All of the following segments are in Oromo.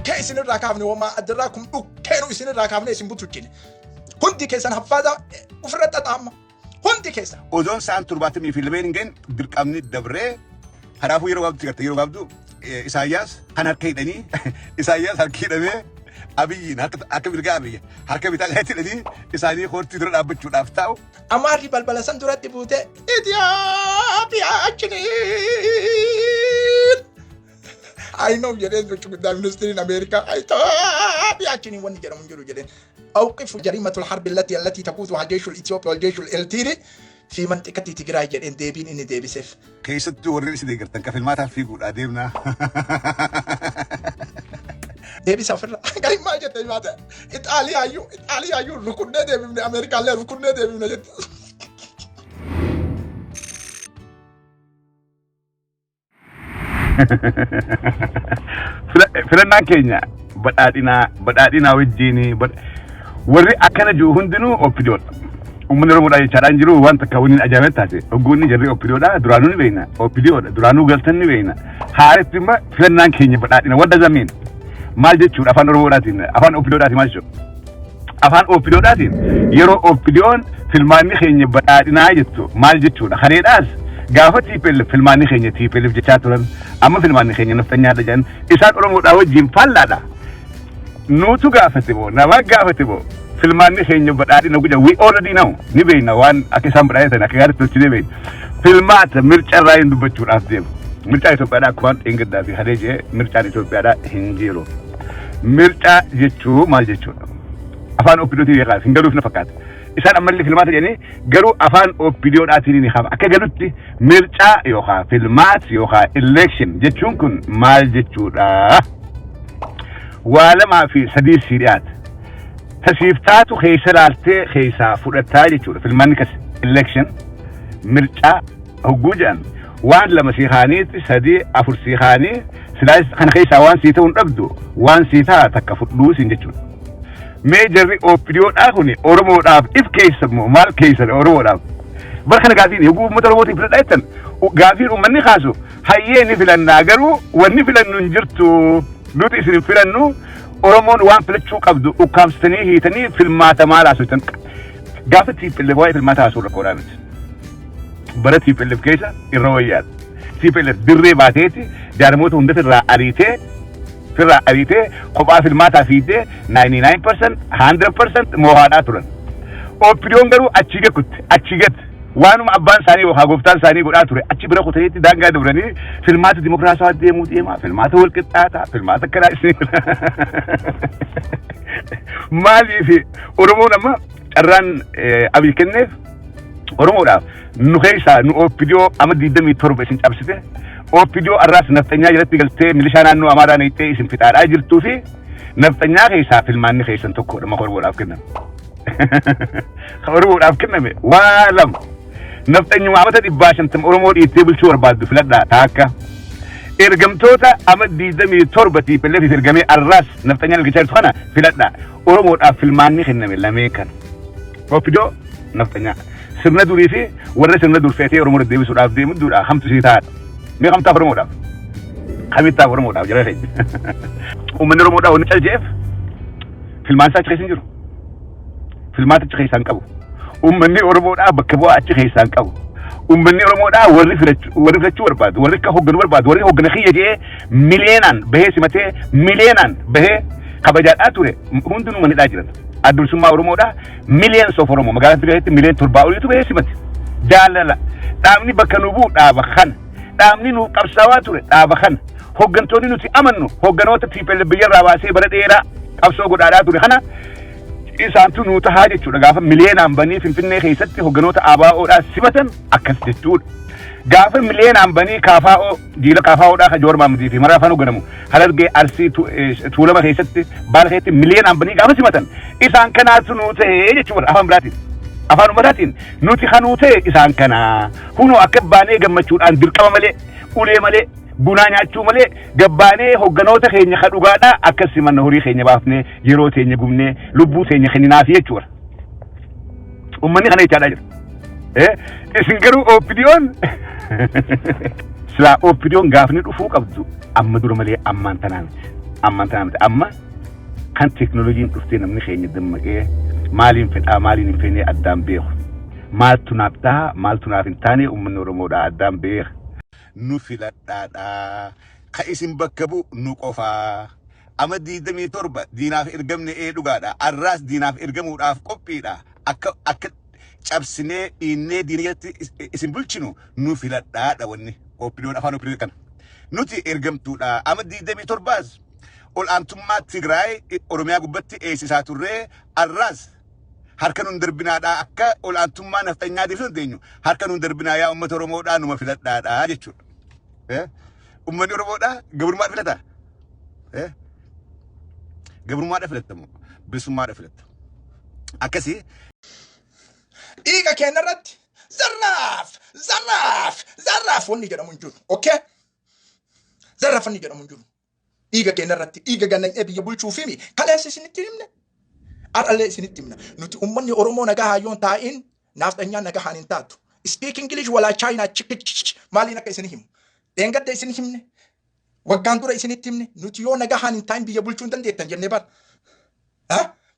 Dhukkee isinirraa kaafne, wamaa addarraakum, dhukkeenu isinirraa kaafne isin butuchine. Hundi keessan haffaaza ofirra xaxaama. Hundi keessan. Odoon sa'aan 72 hin gahin dirqamni dabree, kanaafuu yeroo gabaabdu garte, yeroo gabaabdu Isaayyaas kan harka hidhanii, Isaayyaas harki hidhamee, Abiyyiin harka mirgaa, Abiyyi harka bitaa kanatti hidhanii isaanii koortii dura dhaabbachuudhaaf taa'u. Amaarri balbala san duratti buute Itoophiyaachiniin. I know jedheen, jechuun guddaa ministiriin Ameerikaa Itoophiyaachiniin wanni jedhamu hin jiru jedheen. أوقف جريمة الحرب التي تقودها الجيش الإثيوبي والجيش الإرتيري في منطقة تجراي jedheen deebiin inni deebiseef. Keessattuu warreen isin deeggartan ka filmaataaf fiiguudhaa deemnaa. Deebisa ofirra. Gariin maal jette baate? Ixaaliyaayyuu Ixaaliyaayyuu rukunnee deebifne, Ameerikaallee rukunnee deebifne jette. Filannaan keenya badhaadhinaa, badhaadhinaa wajjin warri akkana jiru hundinuu OPDOdha. Uummanni Oromoodhaa jechaadhaan jiru waan takka wanni ajaa'ibaa taate hoggoonni jarri OPDOdha, duraanuu ni beekna, OPDOdha duraanuu galtan ni beekna. Haaretti immoo filannaan keenya badhaadhina wadda zamiin maal jechuudha? Afaan Oromoodhaatiin, afaan OPDOdhaatiin maal jechuudha? Afaan OPDOdhaatiin yeroo OPDOn filmaanni keenya badhaadhinaa jettu maal jechuudha? Kareedhaas gaafa TPLF filmaanni keenya TPLF jechaa turan, amma filmaanni keenya nafxanyaadha jedhan. Isaan Oromoodhaa wajjin faallaadha. Nuutu gaafate moo nama gaafate moo filmaanni keenya badhaadhina guddaa? We already know, ni beekna, waan akka isaan badhaadhina ta'an akka gaariitti tolchinee beekna. Filmaata mirca irraa hin dubbachuudhaaf deemu. Mircaa Itoophiyaadhaa akkuma dheengaddaa fi halee jee, mircaan Itoophiyaadhaa hin jiru. Mircaa jechuu maal jechuudha? Afaan OPDOtiin beekaa hin galuuf na fakkaata. Isaan ammallee filmaata jedhanii, garuu afaan OPDOdhaatiin ni hafa. Akka galutti mircaa yookaan filmaat yookaan election jechuun kun maal jechuudha? Waa lamaa fi sadii sii dhiyaata. Tasiif taatu keessa laaltee keessaa fudhattaa jechuudha. Filmaanni kas election, mircaa hogguu jedhan, waan lama sii kaaniitti, sadii, afur sii kaanii, silaas kana keessaa waan sii ta'uu hin dhabdu, waan sii ta'a takka fudhuu siin jechuudha. Mee jarri OPDOdhaa kun Oromoodhaaf if keessa immoo maal keessa Oromoodhaaf? Bara kana gaafiin yogguu uummata Oromootiif filadhaa jettan, gaafiin uummanni kaasu hayyee ni filannaa, garuu wanni filannu hin jirtu, nuti isin hin filannu, Oromoon waan filachuu qabdu ukkaamsitanii hiitanii filmaata maal haasoftan? Gaafa TPLF waa'ee filmaata haasuu rakkoodhaa miti. Bara TPLF keessa irra wayyaadha. TPLF dirree baateeti jaarmoota hunda firraa ariitee kophaa filmaataa fiiddee 99%, 100% moohaadhaa turan. OPDOn garuu achii gad achii gad waanuma abbaan isaanii yookaan gooftaan isaanii godhaa ture achi bira kutaniitti daangaa dabranii filmaata dimokiraasawaa deemuu deemaa, filmaata wal qixxaataa, filmaata akkanaa isin. Maaliif Oromoon amma carraan Abiy kenneef Oromoodhaaf nu keessaa nu OPDO amma 27 isin cabsite, OPDO arraas nafxanyaa jalatti galtee milishaa naannoo Amaaraa neettee isin fixaadhaa jirtuu fi nafxanyaa keessaa filmaanni keessan tokkodha maka Oromoodhaaf kenname. Ka Oromoodhaaf kenname waa lama. Nafxanyuma amata 150 Oromoo dhiittee bulchuu barbaaddu filadhaa taakka. Ergamtoota ama 27 TPLF ergamee arraas nafxanyaan ergachaa jirtu kana filadhaa. Oromoodhaaf filmaanni kenname lameen kana. OPDO, nafxanyaa. Sirna durii fi warra sirna dur feetee Oromoo deddeebisuudhaaf deemu duudha hamtu sii taa'adha. Mee kamtaaf Oromoodhaaf? Kamittaaf Oromoodhaaf jara keenya? Uummanni Oromoodhaaf wanni cal je'eef filmaan isaa achi keessa hin jiru. Filmaata achi keessaa hin qabu. Uummanni Oromoodhaa bakka bu'aa achi keessaa hin qabu. Uummanni Oromoodhaa warri filachuu barbaadu, warri akka hoogganu barbaadu, warri hooggana kiyya jedhee miliyeenaan bahee simatee, miliyeenaan bahee kabajaadhaa ture hundinuu manidhaa jiran. Adda Bilisummaa Oromoodhaa millions of Oromoo magaalaa Finfinnee keessatti miliyoona 7 oliitu bahee simate. Jaalala dhaabni bakka nu bu'u dhaaba kana. Dhaabni nuuf qabsaawaa ture dhaaba kana. Hooggantoonni nuti amannu hoogganoota TPLF biyyarraa baasee bara dheeraa qabsoo godhaadhaa ture kana, isaantu nuu tahaa jechuudha. Gaafa miliyeenaan banii Finfinnee keessatti hoogganoota ABOdhaa simatan akkas jechuudha. Gaafa miliyeenaan banii KFO, jiila KFOdhaa kan Joowar Mahammadii fi Maraa Afaan hoogganamu, Harargee, Arsii, Tuulama keessatti, Baala keessatti miliyeenaan banii gaafa simatan, isaan kanaatu nuu ta'ee jechuudha afaan biraatiin. Afaan ummataatiin nuti kanuu ta'e isaan kanaa. Kunoo akka baanee gammachuudhaan dirqama malee, ulee malee, bunaa nyaachuu malee gabbaanee hogganoota keenya ka dhugaadhaa akkas simanna, horii keenya baafnee, yeroo teenya gubnee, lubbuu teenya kenninaafi jechuudha. Uummanni kana jechaadhaa jira. Isin garuu OPDOn silaa OPDOn gaafni dhufuu qabdu amma dura malee ammaan tanaa miti. Ammaan tana miti, amma kan teekinooloojiin dhuftee namni keenya dammaqee maaliin fedhaa maaliin hin feene addaan beeku. Maaltu naaf ta'a, maaltu naaf hin taane uummanni Oromoodhaa addaan beeka. Nu filadhaadhaa. Ka isin bakka bu'u nu qofaa. Ama 27 diinaaf ergamne ee dhugaadha. Arraas diinaaf ergamuudhaaf qophiidha. Akka cabsinee dhiinnee diina jalatti isin bulchinu nu filadhaadha wanni. OPDOn afaan OPDO kana. Nuti ergamtuudha. Ama 27s ol aantummaa Tigraay Oromiyaa gubbatti eessisaa turree, arraas harka nun darbinaadha, akka ol aantummaa nafxanyaa deebisuu dandeenyu harka nun darbinaa yaa uummata Oromoodhaa, numa filadhaadha jechuudha. Uummanni Oromoodhaa gabrummaa filata? Gabrummaadha filattamu, bilisummaadha filatta? Akkasii. Dhiiga keenya irratti zarraaf zarraaf zarraaf wanni jedhamu hin jiru. Okay? Zarraaf wanni jedhamu hin jiru. Dhiiga keenya irratti dhiiga gannaqnee biyya bulchuu fi kaleessa isinitti himne. Har'allee isinitti himna. Nuti uummanni Oromoo nagaa hayyoon taa'in naafxanyaan nagaa hin taatu. Speak English walaa China chik maaliin akka isin himu. Dheengadda isin himne. Waggaan dura isinitti himne. Nuti yoo nagaa hin taa'in biyya bulchuu hin dandeettan jennee bara.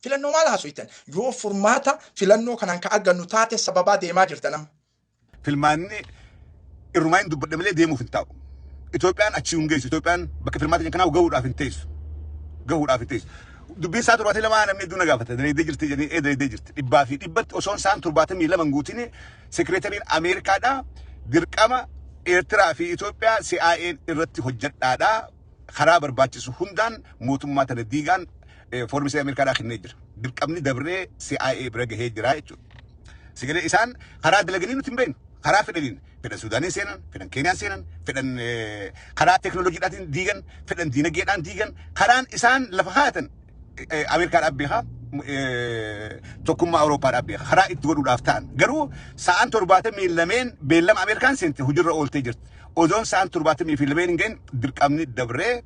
Filannoo maal haasoftan? Yoo furmaata filannoo kanaan ka argannu taate sababaa deemaa jirtan amma. Filmaanni irrumaa hin dubbadhe malee deemuuf hin taa'u. Itoophiyaan achii hin geessu. Itoophiyaan bakka filmaata kanaa gahuudhaaf hin teessu. Gahuudhaaf hin teessu. Dubbiin isaa 72 namni hedduu na gaafata. Dalaydee jirti jedhanii ee dalaydee jirti. Dhibbaa fi dhibbatti osoo isaan 72 hin guutin sekireetariin Ameerikaadhaa dirqama Eertiraa fi Itoophiyaa CIA'n irratti hojjedhaadhaa, karaa barbaachisu hundaan mootummaa tana diigaan foormisee Ameerikaadhaa kennee jira. Dirqamni dabree CIA bira gahee jira jechuudha. Sigalee isaan karaa dalaganii nuti hin beeknu. Karaa fedhaniin fedhan Suudaaniin seenan, fedhan Keeniyaan seenan, fedhan karaa teekinooloojiidhaatiin diigan, fedhan diinagdeedhaan diigan, karaan isaan lafa kaa'atan Ameerikaadhaaf beekaa, tokkummaa Awurooppaadhaaf beeka. Karaa itti godhuudhaaf ta'an. Garuu sa'aan 72 beellama Ameerikaan seente hojiirra ooltee jirti. Ozoon sa'aan 72 hin gahin dirqamni dabree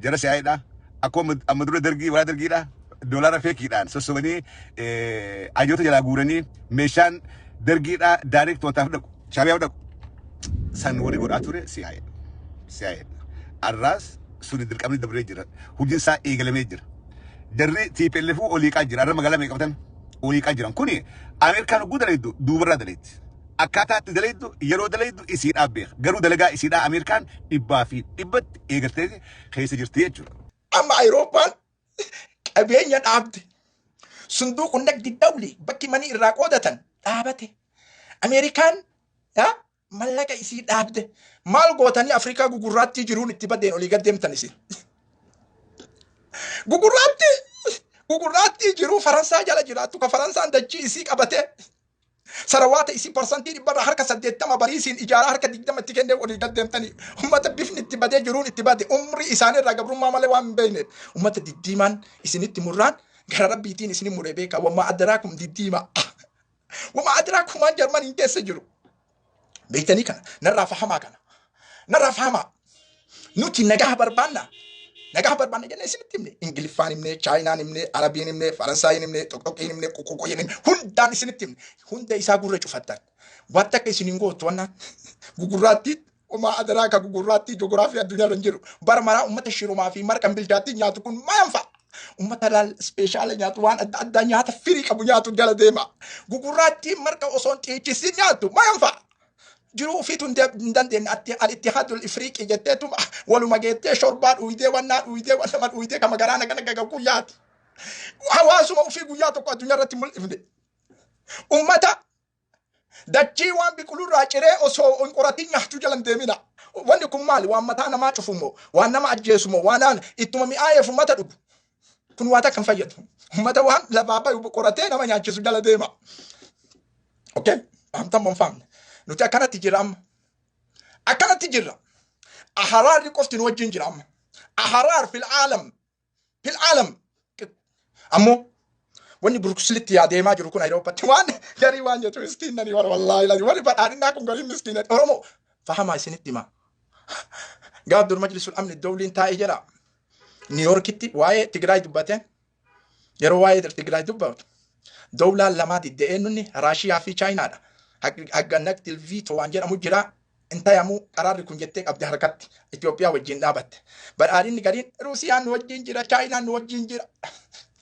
jara si'aayidha. Akkuma amma dura dargii waraa dargiidha. Doolaara feekiidhaan sossobanii hayyoota jalaa guuranii meeshaan dargiidha direct wantaaf dhaqu. Shaabiyaaf dhaqu. San warri godhaa ture si'aayidha. Si'aayidha. Arraas suni dirqamni dabree jira. Hojiin isaa eegalamee jira. Jarri TPLF oliiqaa jira. Arra magaalaa meeqa qabatan oliiqaa jiran. Kuni Ameerikaan hogguu dalaydu duubarraa dalayti. Akkaataa itti dalaydu, yeroo dalaydu isiidhaaf beeka. Garuu dalagaa isiidhaa Ameerikaan dhibbaa fi dhibbatti eegaltee keessa jirti jechuudha. Amma Awurooppaan qabeenya dhaabde. Sunduuqu nagdi dawli bakki manii irraa qoodatan dhaabate. Ameerikaan mallaqa isii dhaabde. Maal gootanii Afrikaa gugurraattii jiruun itti badeen olii gad deemtan isin? Gugurraattii jiruu Faransaa jala jiraattu ka Faransaan dachii isii qabatee sarawaata isii 80% bariisiin ijaaraa harka 20 itti kennee olii gad deemtanii, ummata bifni itti badee, jiruun itti bade, umrii isaanii irraa gabrummaa malee waan hin beekneef ummata diddiimaan isinitti murraan gara rabbiitiin isin mure beeka. Wamma adaraakum diddiimaa, wamma adaraakumaan Jarmaniin keessa jiru beektanii kana narraa fahamaa, kana narraa fahamaa. Nuti nagaa barbaanna, nagaa barbaanna jennee isinitti himne. Ingiliffaan himne, Chaayinaan himne, Arabiin himne, Faransaayiin himne, Xoqxoqiin himne, Qoqqoqoyin himne, hundaan isinitti himne. Hunda isaa gurra cufattan. Wanta akka isin hin gootu wannaan gugurraattii homaa adaraa ka gugurraattii joogiraafii addunyaa irra hin jiru. Bara maraa ummata shirumaa fi marqan bilchaattii nyaatu kun maal fa'a? Ummata laal ispeeshaala nyaatu, waan adda addaa nyaata firii qabu nyaatu jala deema. Gugurraattii marqa osoo hin xiichisin nyaatu maal fa'a? Jiruu ofiitu hin dandeenye. Atti al-ittihadul ifriiqii jetteetuma waluma geettee shorbaa dhuydee, wannaa dhuydee, wannama dhuydee kama garaa nagana gagagguu yaati. Hawaasuma ofii guyyaa tokko addunyaa irratti mul'ifne. Ummata dachii waan biqilurraa ciree osoo hin qoratin nyaachuu jala hin deemina. Wanni kun maali? Waan mataa namaa cufu moo? Waan nama ajjeesu moo? Waan aan ittuma mi'aayeef ummata dhugu. Kun waan takka hin fayyadu. Ummata waan lafaa bayu qoratee nama nyaachisu jala deema. Okay? Fahamtan moo hin fahamne? Nuti akkanatti jirra amma. Akkanatti jirra. Aharaarri qofti nu wajjin jira amma. Aharaar fil aalam. Fil aalam. Ammoo wanni Bruksilitti yaa deemaa jiru kun Awurooppatti waan garii waan jettu miskiinani warra wallaahi lazi warri badhaadhinaa kun garii miskiinani. Oromoo fahamaa isinitti hima. Gaaf dur majlisul amni dawliin taa'ee jira. Niiyorkitti waa'ee Tigraay dubbate. Yeroo waa'ee Tigraay dubbatu dawlaan lamaa didda'ee nunni Raashiyaa fi Chaayinaadha. Hagga naqtil veto waan jedhamu jira. Intayamuu qaraarri kun jettee qabdi harkatti Itoophiyaa wajjin dhaabatte. Badhaadhinni gariin Ruusiyaan nu wajjin jira, Chaayinaan nu wajjin jira.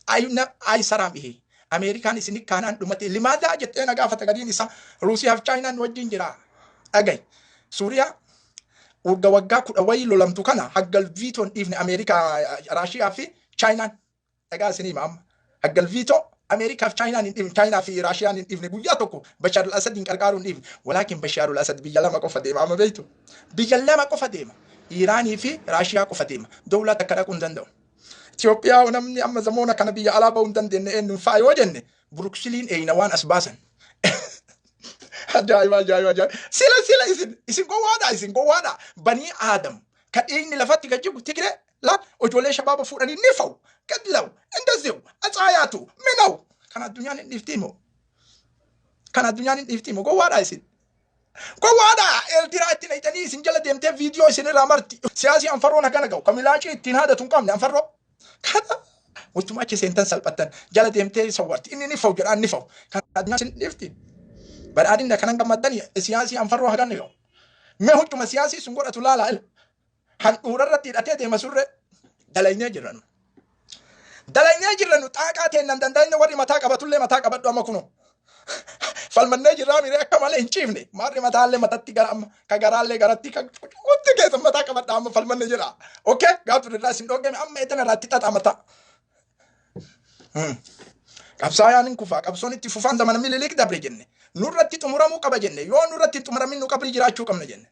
Ayi saraam ihee. Ameerikaan isin kaanaan dhumate limaadaa jettee na gaafata gariin isaa Ruusiyaaf Chaayinaan nu wajjin jira. Dhagayi. Suuriyaa waggaa waggaa 10 wayii lolamtu kana haggal viitoon dhiifne Ameerikaa, Raashiyaa fi Chaayinaan. Dhagaa isinii hima amma. Haggal viitoo Ameerikaa fi Chaayinaan hin dhiifne, Chaayinaa fi Raashiyaan hin dhiifne guyyaa tokko Bashaar al-Asadiin qarqaaruu hin dhiifne. Walaakin Bashaar al-Asad biyya lama qofa deema amma beektu. Biyya lama qofa deema. Iiraanii fi Raashiyaa qofa deema. Dowlaa takka dhaquu hin danda'u. Itoophiyaa namni amma zamoona kana biyya alaa bahuu hin dandeenye eenyuun fa'a yoo jenne Buruksiliin eeyna waan as baasan. Ajaa'iba ajaa'iba ajaa'iba. Sila sila isin isin gowwaadha isin gowwaadha. Banii Aadam ka dhiigni lafatti gad jigu Tigree la ijoollee shabaaba fuudhanii ni fa'u. Gadlaw indaziw atsaayaatu minaw. Kan addunyaan hin dhiiftii moo? Kan addunyaan hin dhiiftii moo? Gowwaadha isin. Gowwaadha! Eeltiraa itti naqxanii isin jala deemtee viidiyoo isin irraa marti. Siyaasii anfarroon hagana ga'u. Kan milaacii ittiin haadatu hin qabne anfarroo. Kana wattuma achi seentan salphattan jala deemtee sawwarti. Inni ni fa'u jedhaan ni fa'u. Kan addunyaa isin dhiifti. Badhaadhinna kanan gammaddanii siyaasii anfarroo hagana ga'u. Mee huccuma siyaasii sun godhatu laalaa ila. Handhuura irratti hidhatee deema surree. Dalaynee jirra nu. Dalaynee jirra nu xaaqaa teennan danda'inne warri mataa qabatullee mataa qabadhu amma kunoo. Falmannee jirraa miree akka malee hin ciifne. Maarri mataallee matatti gara amma ka garaallee garatti ka hundi keessan mataa qabadha amma falmanne jedha. Okay gaafa irraa isin dhoggame amma edana irraa itti xaxaa mataa. Qabsaayaan hin kufaa qabsoon itti fufaan zamana Mililik dabre jenne. Nurratti xumuramuu qaba jenne. Yoo nurratti hin xumuramin nu qabrii jiraachuu qabna jenne.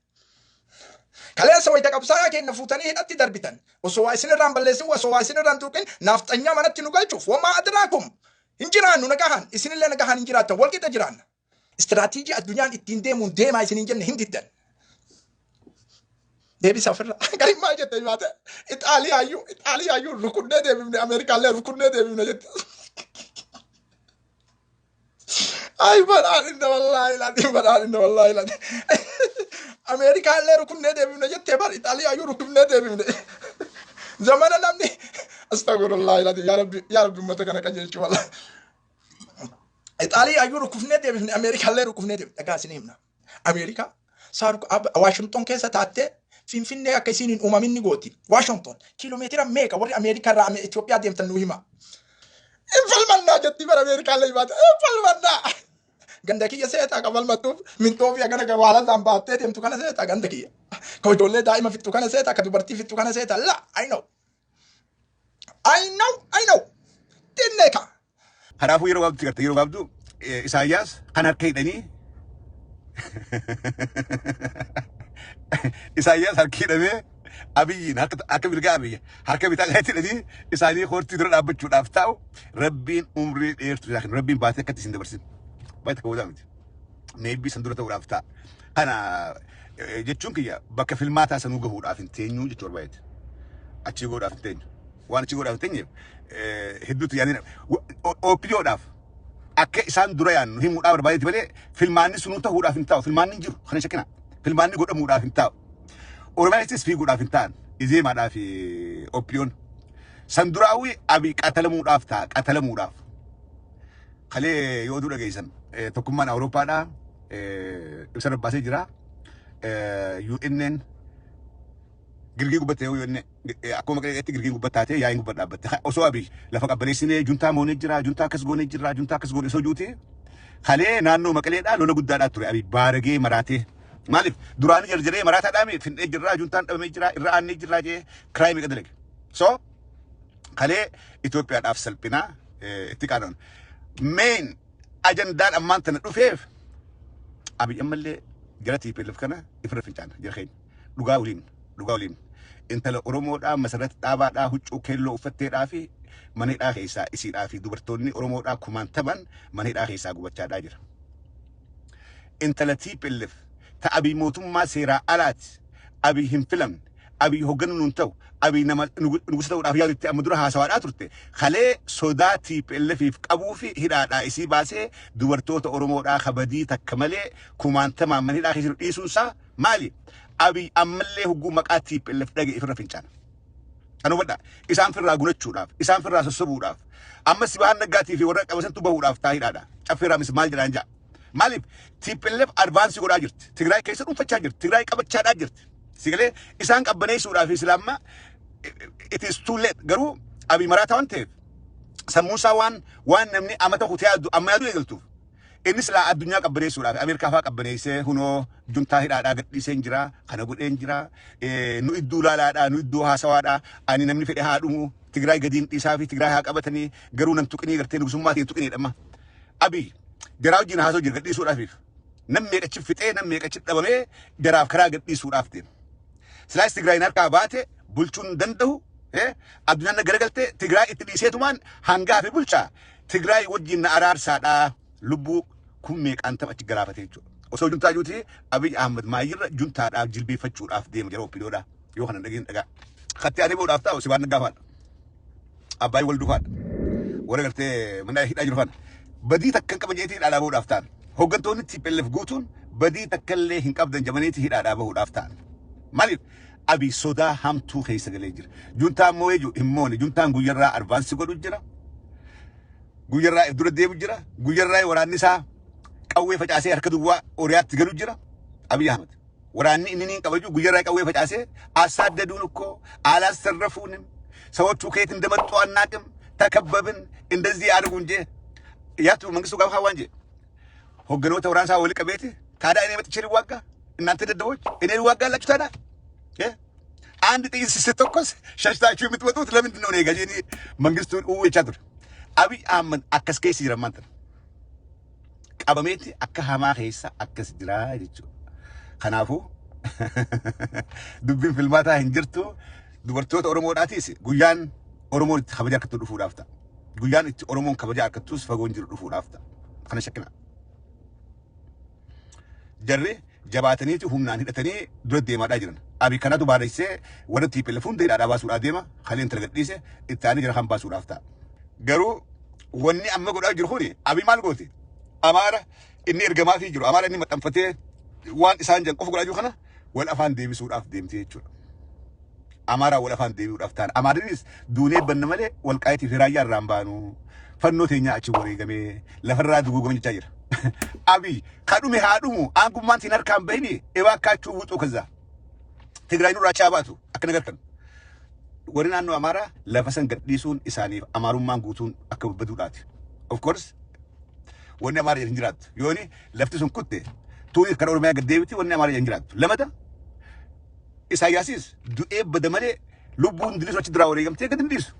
Kaleessa wayita qabsaayaa keenya fuutanii hidhatti darbitan. Osoo waa isinirraan balleessin osoo waa isinirraan tuqin naafxanyaa manatti nu galchuuf wamaa adraakum hin jiraannu nagahaan isinillee nagahaan hin jiraattan walqixa jiraanna. Istiraatiijii addunyaan ittiin deemuun deemaa isin hin jenne hin diddan. Deebisa ofirra. Gariin maal jette baate Ixaaliyaayyuu Ixaaliyaayyuu rukunnee deebifne Ameerikaallee rukunnee deebifne jette. Ay badhaadhinna wallaahi laati badhaadhinna wallaahi laati. Ameerikaallee rukunnee deebifne jettee bar Ixaaliyaayyuu rukunnee deebifne. Zamana namni astagfirullahi laati yaa rabbi yaa rabbi ummata kana qajeelchu wallaahi. Ixaaliyaayyuu rukufnee deebifne Ameerikaallee rukufnee deebifne dhagaa isin himna. Ameerikaa saaruk Waashington keessa taattee Finfinnee akka isiin hin uumamin ni gooti. Waashington kiiloomeetira meeqa warri Ameerikaa irraa Itoophiyaa deemtan nuu hima. Hin falmannaa jetti bara Ameerikaallee baate hin falmannaa. Ganda kiyya seetaa ka falmattuuf mintoofi hagana gawaalasaan baattee deemtu kana seetaa ganda kiyya. Ka ijoollee daa'ima fixxu kana seetaa ka dubartii fixxu kana seetaa la I know. I know I know. Tinnee ka. Kanaafuu yeroo gabaabduutti garte yeroo gabaabduu Isaayyaas kan harka hidhanii Isaayyaas harki hidhamee Abiyyiin harka harka mirgaa Abiyyi harka bitaa kanatti hidhanii isaanii koortii dura dhaabbachuudhaaf taa'u Rabbiin umrii dheertuu isaa kennu Rabbiin baatee akkatti isin dabarsin baay'ee takka boodaa miti. Meebbii san dura ta'uudhaaf ta'a. Kana jechuun kiyya bakka filmaataa sanuu gahuudhaaf hin teenyu jechuu barbaadeeti. Achii gahuudhaaf hin teenyu. Waan achii gahuudhaaf hin teenyeef hedduutti yaadina. OPDOdhaaf akka isaan dura yaannu himuudhaaf barbaadeeti malee filmaanni sunuu ta'uudhaaf hin taa'u. Filmaanni hin jiru. Kana shakkina. Filmaanni godhamuudhaaf hin taa'u. Oromiyaattis fiiguudhaaf hin ta'an. Izeemaadhaa fi OPDOn. San duraawwi Abiy qatalamuudhaaf ta'a. Qatalamuudhaaf. Kalee yoo oduu dhageessan tokkummaan Awurooppaadhaa ibsa baasee jira. UNN girgii gubbatte yoo UN akkuma maqaa girgiin gubbat taatee yaa'iin gubbat dhaabbatte. Osoo Abiy lafa qabbaneessinee juntaa moonee jira, juntaa akkas goonee jira, juntaa akkas goonee osoo juuti. Kalee naannoo Maqaleedhaa lola guddaadhaa ture Abiy baaragee maraatee. Maaliif duraanii jarjaree maraataadhaa mi fin'ee jirraa juntaan dhabamee jira irra aannee jirraa jee kiraayii meeqa dalage. So kalee Itoophiyaadhaaf salphinaa itti qaana'an. Meen ajandaan ammaan tana dhufeef Abiy ammallee jara TPLF kana ifirra fincaana jara keenya. Dhugaa waliin dhugaa waliin intala Oromoodhaa Masarat Dhaabaadhaa huccuu keelloo uffatteedhaa fi mana hidhaa keessaa isiidhaa fi dubartoonni Oromoodhaa kumaantaman mana hidhaa keessaa gubachaadhaa jira. Intala TPLF ta Abiy mootummaa seeraa alaati Abiy hin filamne Abiy hoogganuu nuun ta'u Abiy nama nugusa ta'uudhaaf yaadu itti amma dura haasawaadhaa turte kalee sodaa TPLFif qabuu fi hidhaadhaa isii baasee dubartoota Oromoodhaa kabadii takka malee kumaantamaan mana hidhaa keessa jiru dhiisuun isaa maali? Abiy ammallee hogguu maqaa TPLF dhage ifirra fincaana. Kan hubadhaa. Isaan firraa gunachuudhaaf, isaan firraa sossobuudhaaf, amma Sibahaan Naggaatii fi warra qabasantu bahuudhaaf taa hidhaadha. Caffee Raamis maal jedhaan ja'a. Maaliif TPLF advance godhaa jirti. Tigraay keessa dhuunfachaa jirti. Tigraay qabachaadhaa jirti. Sigalee isaan qabbaneessuudhaaf islaamma it is too late. Garuu Abiy maraataa waan ta'eef, sammuun isaa waan namni amata kutee yaadu amma yaaduu eegaltuuf, inni silaa addunyaa qabbaneessuudhaaf Ameerikaa fa'aa qabbaneessee, hunoo juntaa hidhaadhaa gadhiiseen jira, kana godheen jira, nu iddoo laalaadhaa, nu iddoo haasawaadhaa, ani namni fedhe haa dhumu, Tigraay gadiin dhiisaa fi Tigraay haa qabatanii, garuu nan tuqinii, gartee nugusummaa ta'e tuqinii dhamma. Abiy jaraa wajjin haasoo jira gadhiisuudhaafiif. Nam meeqachi fixee, nam meeqachi dhabamee, jaraaf karaa gadhiisuudhaaf deema. Silaas Tigraayin harkaa baate bulchuun hin danda'u. Addunyaan na garagaltee Tigraay itti dhiiseetumaan hangaa fi bulchaa Tigraay wajjin na araarsaadhaa lubbuu kun meeqaan tapha achi galaafate jechuudha. Osoo juntaa juuti Abiy Ahmed maayirra juntaadhaaf jilbeeffachuudhaaf deema jara OPDOdha. Yoo kana dhageen dhagaa. Katti ani bu'uudhaaf ta'u si waan gaafaadha. Abbaay wal dufaadha. Warra gartee mana hidhaa jiru faana. Badii takka hin qaban jeetii hidhaadhaa bahuudhaaf ta'an. Hooggantoonni TPLF guutuun badii takka illee hin qabdan jamaniiti hidhaadhaa bahuudhaaf ta'an. Maaliif? Abiy sodaa hamtuu keessa galee jira. Juntaan moo eju hin moone. Juntaan guyyarraa advance godhu jira. Guyyarraa if dura deemu jira. Guyyarraa waraanni isaa qawwee facaasee harka duwwaa Oromiyaatti galu jira. Abiy Ahmed. Waraanni inni niin qabaju guyyarraa qawwee facaasee አሳደዱን እኮ፣ አላሰረፉንም፣ ሰዎቹ ከየት እንደመጡ አናቅም፣ ተከበብን፣ እንደዚህ አድርጉ እንጂ ያቱ መንግስቱ ጋር እንጂ hogganoota waraansaa wali qabeeti ታዲያ እኔ መጥቼ ልዋጋ? እናንተ ደደቦች እኔ ልዋጋላችሁ? ታዲያ አንድ ጥይት ስትተኮስ ሸሽታችሁ የምትመጡት ለምንድን ነው? እኔ ጋር መንግስቱን jechaa ture. Abiy Ahmed akkas keessa jira maanta. Qabameeti akka hamaa keessa akkas jira jechuudha. Kanaafuu dubbiin filmaataa hin jirtu. Dubartoota Oromoodhaatis guyyaan Oromoon itti kabaja harkattu dhufuudhaaf ta'a. Guyyaan itti Oromoon kabaja harkattus fagoon jiru dhufuudhaaf ta'a. Kana shakkina. Jarri jabaataniiti humnaan hidhatanii dura deemaadhaa jiran. Abiy kanatu baadessee warra TPLF hunda hidhaadhaa baasuudhaaf deema. Kaleen intala gadhiise itti aanee jara kan baasuudhaaf ta'a. Garuu wanni amma godhaa jiru kuni Abiy maal gooti? Amaara inni ergamaafii jiru, Amaara inni maxxanfatee waan isaan jedhan qofa godhaa jiru kana wal afaan deebisuudhaaf deemte jechuudha. Amaaraa wal afaan deebi'uudhaaf ta'an. Amaarinis duunee banna malee Walqaayitii fi Raayyaa irraa hin baanu. Fannoo teenyaa achi wareegamee lafarraa duguugame jechaa jira. Abiy kadhume haa dhumu, aangummaan siin harkaan bahini እባካችሁ ውጡ ከዛ Tigraay nurraa achaa baatu akkana gartan. Warri naannoo Amaaraa lafa san gadhiisuun isaaniif Amaarummaan guutuun akka babbaduudhaati. Of course wanni Amaaraa hin jiraattu. Yooni lafti sun kutte tuuni kan Oromiyaa gad deebiti, wanni Amaaraa hin jiraattu. Lamata Isaayyaasis du'ee bada malee lubbuun dilisu achi duraa wareegamtee gad hin dhiisu.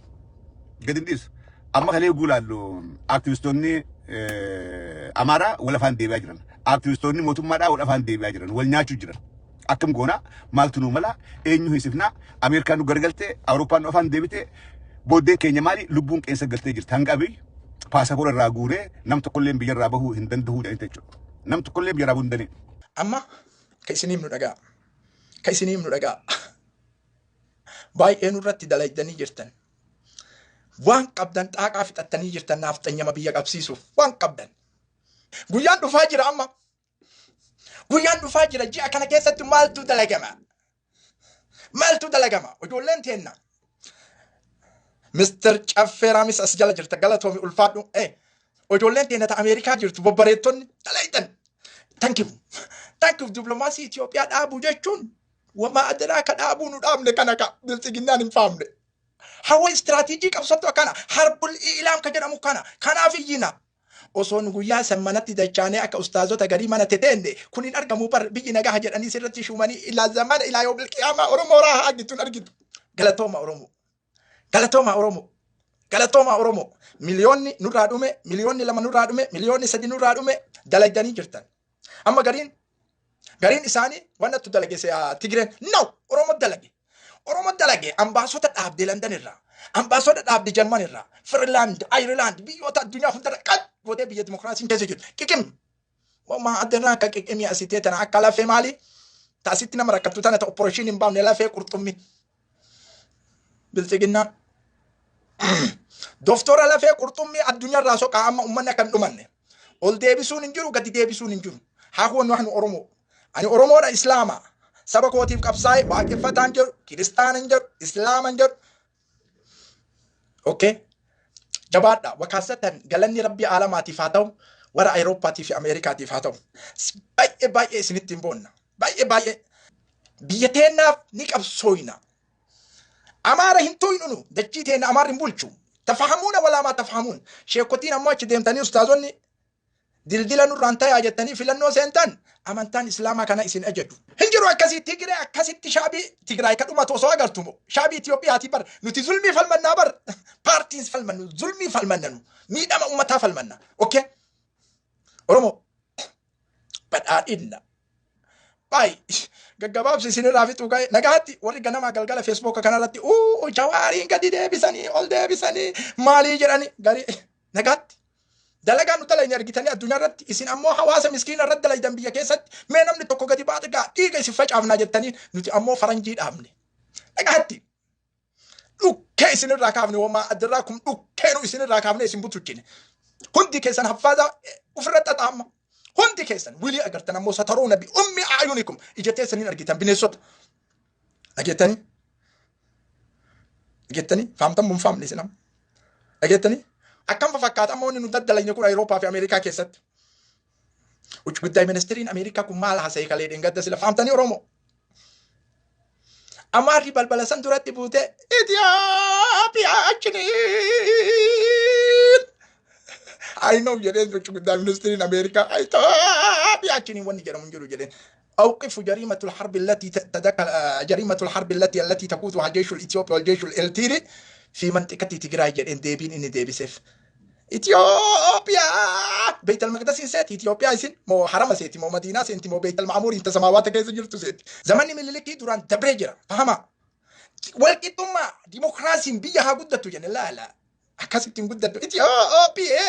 Gad hin dhiisu. Amma kalee guulaallu aktivistoonni Amaaraa wal afaan deebi'aa jiran. Aktivistoonni mootummaadhaa wal afaan deebi'aa jiran. Wal nyaachuu jiran. Akkam goonaa? Maaltu nu mala? Eenyu hisifnaa? Ameerikaan nu gargaltee, Awurooppaan nu afaan deebitee, booddeen keenya maali? Lubbuun qeensa galtee jirti. Hanga Abiy paasapoora irraa guuree nam tokkollee biyya irraa bahuu hin danda'uu jedhanii jechuudha. Nam tokkollee biyya irraa bahuu hin danda'u. Amma ka isinii himnu dhagaa. Ka isinii himnu dhagaa. Baay'ee nurratti dalaydanii jirtan. Waan qabdan xaaqaa fixattanii jirtan naafxanyama biyya qabsiisuuf waan qabdan. Guyyaan dhufaa jira amma. Guyyaan dhufaa jira, ji'a kana keessatti maaltu dalagama? Maaltu dalagama? Ijoolleen teenna. Mr. Caffeeraamis as jala jirta, galatoomi, ulfaadhu. Ijoolleen teenna ta Ameerikaa jirtu babbareettonni dalaytan. Thank you. Thank you. Diplomaasii Itoophiyaa dhaabuu jechuun wama adaraa ka dhaabuu nu dhaabne kana ka bilxiginnaan hin faamne. Hawa istiraatiijii qabsattu akkana harbul ilaam ka jedhamu kana kanaaf iyyina. Osoo nu guyyaa san manatti dachaanee akka ustaazota garii mana teteenne kun hin argamu bar, biyyi nagaa jedhanii sirratti shuumanii ilaa zamana ilaa yoomil qiyaamaa Oromoo raa argitu hin argitu. Galatooma Oromoo. Galatooma Oromoo. Galatooma Oromoo. Miliyoonni nurraa dhume, miliyoonni 2 nurraa dhume, miliyoonni 3 nurraa dhume dalagdanii jirtan. Amma gariin isaanii waan dalage Tigreen, no, Oromoo dalage. Oromoo dalage, ambaasota dhaabde London irraa. Ambaasota dhaabde Jarman irraa. Finland, Ireland, biyyoota addunyaa hundarra qal gootee biyya dimokiraasiin keessa jirtu. Qiqim. Wama addanaa akka qiqimii asitee tana akka lafee maali? Taasitti nama rakkattu tana ta operation hin baafne lafee qurxummii. Bilxiginnaan. Doftora lafee qurxummii addunyaarraa soqaa amma uummanni akka hin dhumanne. Ol deebisuun hin jiru, gadi deebisuun hin jiru. Haa huwannu nu Oromoo. Ani Oromoodha, Islaama. Saba kootiif qabsaa'e, waaqeffataan jedhu, kiristaana hin jedhu, Islaama hin jedhu. Okay. Jabaadha. Wakaasatan galanni Rabbii aalamaatiif haa ta'u. Warra Awurooppaatii fi Ameerikaatiif haa ta'u. Baay'ee baay'ee isinitti hin boonna. Baay'ee baay'ee. Biyya teennaaf ni qabsooyna. Amaara hin tuqnu nu. Dachii teenna Amaarri hin bulchu. Tafahamuuna walaa maa tafahamuun. Sheekotiin ammoo achi deemtanii ustaazonni dildila nurraan tayaa jettanii filannoo seentan amantaan Islaamaa kana isin ajaju. Hin jiru akkasii. Tigree akkasitti shaabii Tigraay ka dhumatu osoo agartu moo shaabii Itiyoophiyaatii bar nuti zulmii falmannaa bar paartiin falmannu zulmii falmanna nu miidhama ummataa falmanna. Okay? Oromoo badhaadhinna. Baay gaggabaabsi isinirraa fixuu ka'e nagaatti. Warri ganamaa galgala Feesbuuka kanarratti uu Jawaariin gadi deebisanii ol deebisanii maalii jedhanii garii nagaatti. Dalagaa nu dalayne argitanii addunyaa irratti, isin ammoo hawaasa miskiina irratti dalaydan biyya keessatti. Mee namni tokko gadi baate gaa dhiiga isin facaafnaa jettanii, nuti ammoo faranjii dhaabne. Nagaatti. Dhukkee isinirraa kaafne, homaa addarraa kun dhukkee nu isinirraa kaafne isin butuchine. Hundi keessan haffaaza ofirra xaxaama. Hundi keessan wilii agartan ammoo sataruuna bi ummi ayunikum, ija teessaniin argitan bineensota. Dhageettanii? Dhageettanii? Faamtan mun faamne isin amma. Dhageettanii? Akkam fakkaata amma wanni nu daddalagne kun Awurooppaa fi Ameerikaa keessatti? ውጭ ጉዳይ ministeriin Ameerikaa kun maal haasa'e kalee dheengadda sila faamtanii Oromoo? Amaarri balbala san duratti buute Itoophiyaachiniin. I know jedheen ውጭ ጉዳይ ministeriin Ameerikaa Itoophiyaachiniin wanni jedhamu hin jiru jedheen. أوقفوا جريمة الحرب التي تدخل جريمة الحرب التي تقودها الجيش الإثيوبي والجيش الإريتري في منطقة تيغراي jedheen. Deebiin inni deebiseef. Itoophiyaa Beeytal Maqdasiin seeti Itoophiyaa isin moo harama seeti moo Madiinaa seenti moo Beeytal Ma'amuur inta samaawaata keessa jirtu seeti. Zamanni Minilikii duraan dabree jira. Fahama. Walqixxummaa dimokiraasiin biyya haa guddattu jenne laala. Akkasitti hin guddattu. Itoophiyaa.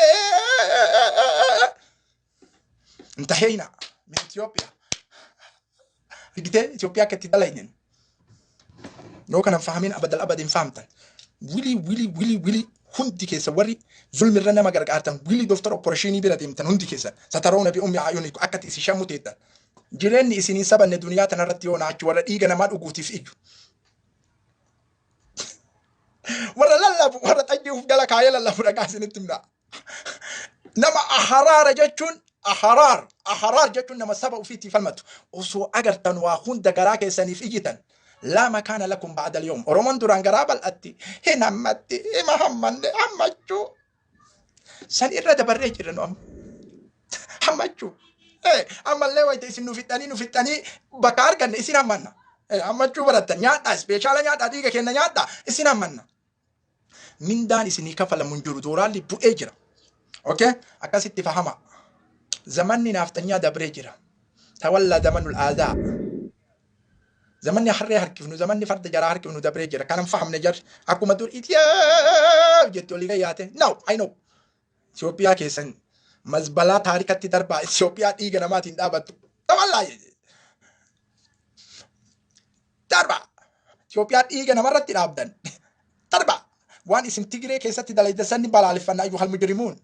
انتهينا من Itoophiyaa. Argitee Itoophiyaa akka itti dalaynen. Yoo kana fahamin abadal abad hin fahamtan. Wili wili wili wili hundi keessa warri zulmirra nama gargaartan wili doftar operation bira deemtan hundi keessan sataroona bi ummi ayunikum akka isin shamu teettan. Jireenyi isinii sabanne duniyaa tanarratti yoo naachi warra dhiiga namaa dhuguutiif iyyu. Warra lallabu, warra xajjii uf jala kaayee lallabu dhagaa isinitti himna. Nama aharaara jechuun aharaar jechuun nama saba ofiitii falmatu. Osoo agartan waa hunda garaa keessaniif iyyitan. Laa makaana lakum ba'da al-yawm. Oromoon duraan garaa bal'atti. Hin hammatti, hima hammanne, hammachuu. San irra dabarree jirra nu amma. Hammachuu. Ammallee wayita isin nu fixxanii bakka arganne isin hammanna. Hammachuu barattan nyaadhaa, special nyaadhaa, dhiiga kenna nyaadhaa, isin hammanna. Mindaan isinii kafalamu hin jiru, dooraalli bu'ee jira. Okay? Akkasitti fahama. Zamanni naaftanyaa dabree jira. Tawallaa zamanul aadaa. Zamanni harree harkifnu, zamanni farda jaraa harkifnu dabree jira. Kanan fahamne jarri. Akkuma dur Itiyoop jetti olii gayyaate. No, I know. Itoophiyaa keessan mazbalaa taarikatti darbaa. Itoophiyaa dhiiga namaatiin dhaabattu. Tawallaa darba. Itoophiyaa dhiiga namarratti dhaabdan. Darba. Waan isin Tigree keessatti dalaydan sanni balaaleffannaa ayyuhal mujrimuun.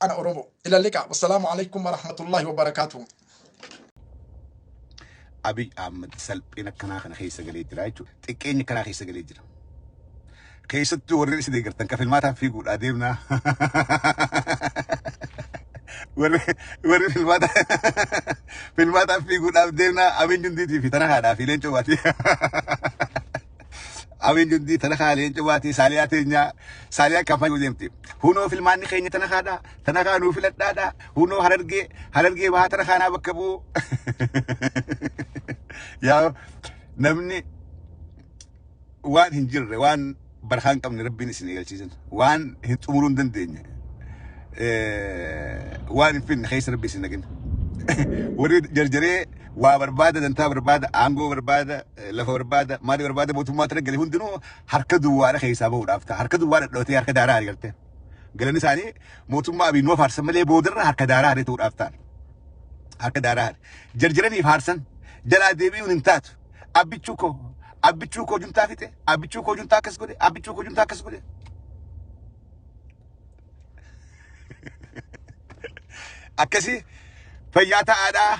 Ana Oromoo. إلى اللقاء. والسلام عليكم ورحمة الله وبركاته. Abiy Ahmed salphina akkanaa kana keessa galee jira jechuudha. Xiqqeenya kanaa keessa galee jira. Keessattuu warreen isin deeggartan ka filmaataan fiiguudha deemnaa. Warri filmaataan fiiguudhaaf deemnaa Abiy Jundiitii fi tana haadhaa fi leencoo baati. Abiy Jundii tana haa leencoo baati, saaliyaa teenyaa saaliyaa kan deemti. Hunoo filmaanni keenya tana haadhaa, tana haa nuu filadhaadhaa, hunoo Harargee bahaa tana haanaa bakka bu'u. Yaa namni waan hin jirre, waan barhaan hin qabne rabbiin isin eegalchiisan, waan hin xumuruu hin dandeenye, waan hin finne keessa rabbi isin naqin. Warri jarjaree waa barbaada, dantaa barbaada, aangoo barbaada, lafa barbaada, maali barbaada, mootummaa tana gale hundinuu harka duwwaadha keessaa bahuudhaaf ta'a. Harka duwwaa dhadhootee harka daaraa hari galte. Galanni isaanii mootummaa Abiy nuu faarsan malee boodarra harka daaraa haree ta'uudhaaf ta'a. Harka daaraa hari. Jarjaraniif faarsan jalaa deebi'uun hin taatu. Abbichuu koo, abbichuu koo juntaa fixe, abbichuu koo juntaa akkas godhe, abbichuu koo juntaa akkas godhe. Akkasii fayyaa ta'aadhaa.